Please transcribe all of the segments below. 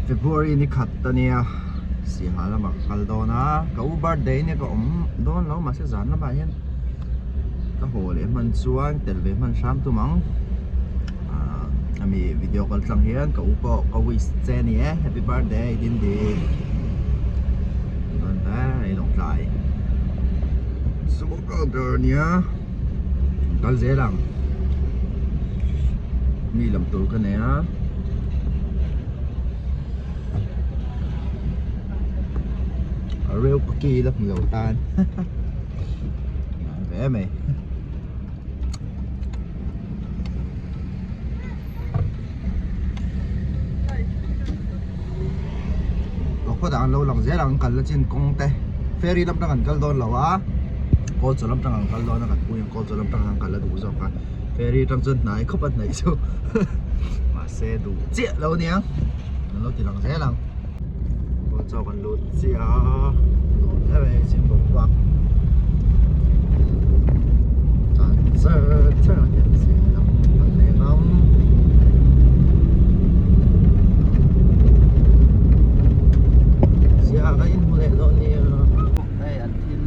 February ni khat a nia Singha lamah ka kal dawn a ka u birthday nia ka awm dawn lo mahse zan lamah hian ka haw leh hman chuan tel ve hman hram tum ang ah ami video kal tlang hian ka u pawh ka wish che a ni e happy birthday Dindi dawn ta ei lawng tlai Super nia kal zel ang mi lam tur ka nei a a reu paki la hmu lo tan ve mai khawtah an lo lang zel ang kal la chin kawng te ferry lam tang an kal dawn lo a kawl chaw lam tang an kal dawn a kan pu hian kawl chaw lam tang an kal a duh zawk a ferry atang chuan hnai khawp a hnaih chu mahse duh chiah lo aniang an lo ti lang zel ang kawl chaw kan lut chiah a nuam hle mai zing boruak tan char char a hian zing lam pan leh ngam. Zia kan inhmu leh dawn nia hei an thil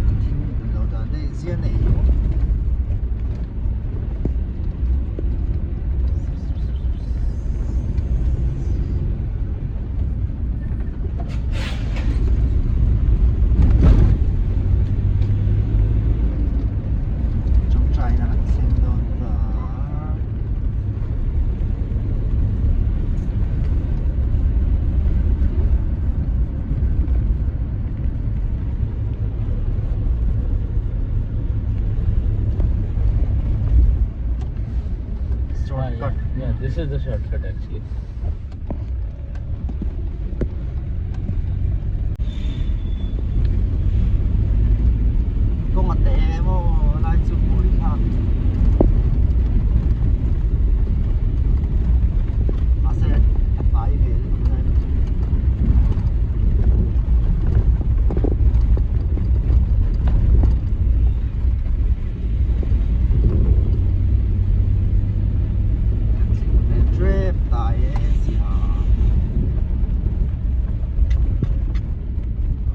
an thil lo dan daih zia nei awm. Tawngtaina an thleng dawn ta. Shortcut. Yeah, this is the shortcut actually. Kawng a teh em aw lai chu pui thlak mahse a hnai ve lutuk lai chu Trip tai e si ha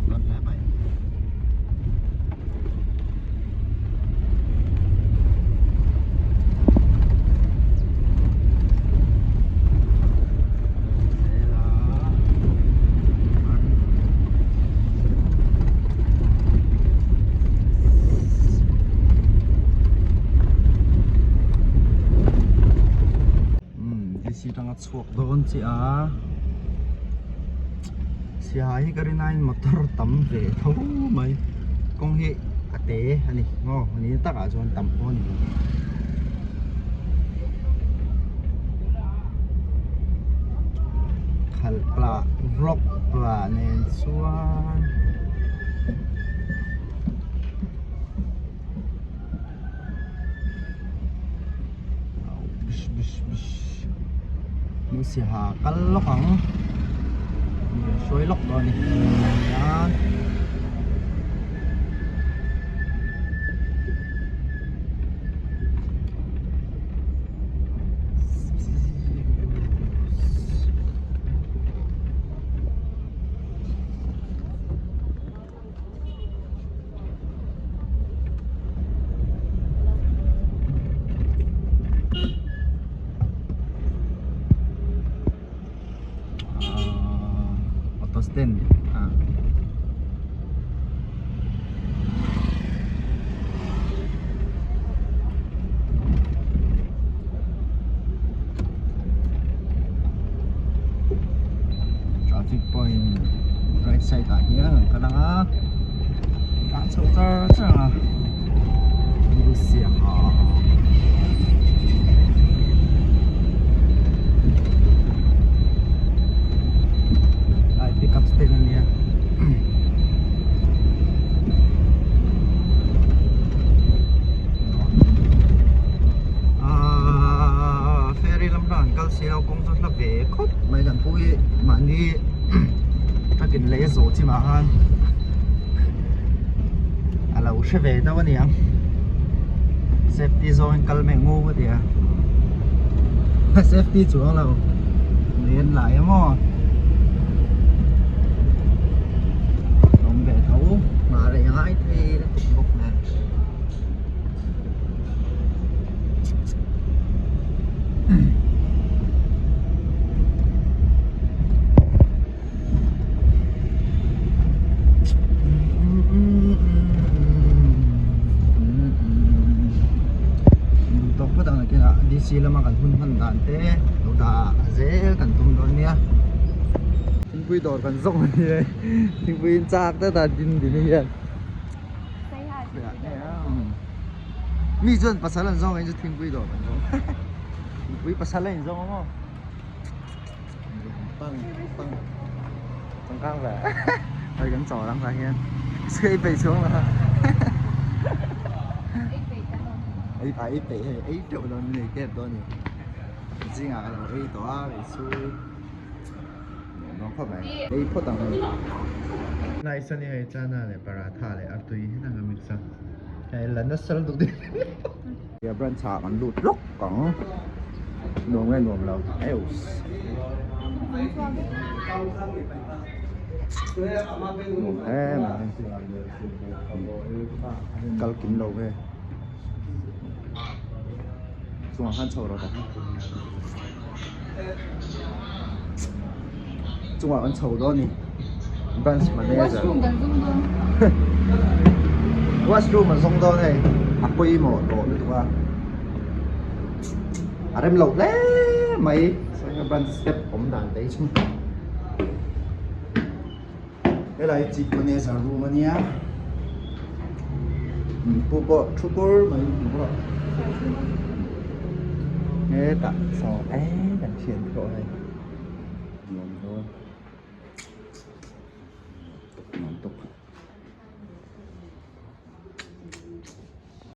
Ngon hle mai. DC tanga chhuak dawn chiah a Siaha hi ka rin aiin motor tam ve tho mai kawng hi a te a ni maw a ni takah chuan tam pawh a ni lo. Khalh pah vlog pah nen chuan. Siaha kal lawk ang hruai lawk dawn a ni hian Auto stand ah traffic point right side ah hian an kal ang a tah chho char char ang a thil siam a lai pick up stand a nia. Ahh ferry lam tang an kal si lo kawng chu a hla ve khawp mai kan pu hi mahni takin lei a zawh chimah khan a lo hre ve deuh a ni ang safety zawngin kal mai ngu a ti a safety chuang lo lui an lai a maw. ngai thei lutuk bawk nen. Tawk phawt ang nakinah DC lama kan hun hman dan te lo dah zel kan tum dawn nia. Thingpui dawr kan zawng a ni e thingpui in chak deuh a din din hian. Mi chuan pasal an zawng ang chu thingpui dawr kan zawng thingpui pasal a inzawng ang aw. Pang pang changkang ve hei kan chawl ang tah hian ei peih chhuang lo ei pah ei peih hei ei teuh dawn min ei tep dawn ni zingah ka lo ei tawh a kei chu nuam khawp mai ei phawt ang hei nice a ni hei chana leh paratha leh artui hi ang a mix a hei la nasa lutuk deuh Branch ah kan lut lawk ang nuam nge nuam lo eus nuam em em kal kim lo ve chungah khan chho rawh tak chungah kan chho dawn a ni branch manager washroom an zawng dawn hei a pawimawh tawh lutuk a a rem lo hle mai sawi branch step awm dan te hi chu helai chief manager room a nia pu pawh thu kur mai hmu rawh hetah saw eng kan thian pawh hei. Nuam dawn nuam tawp.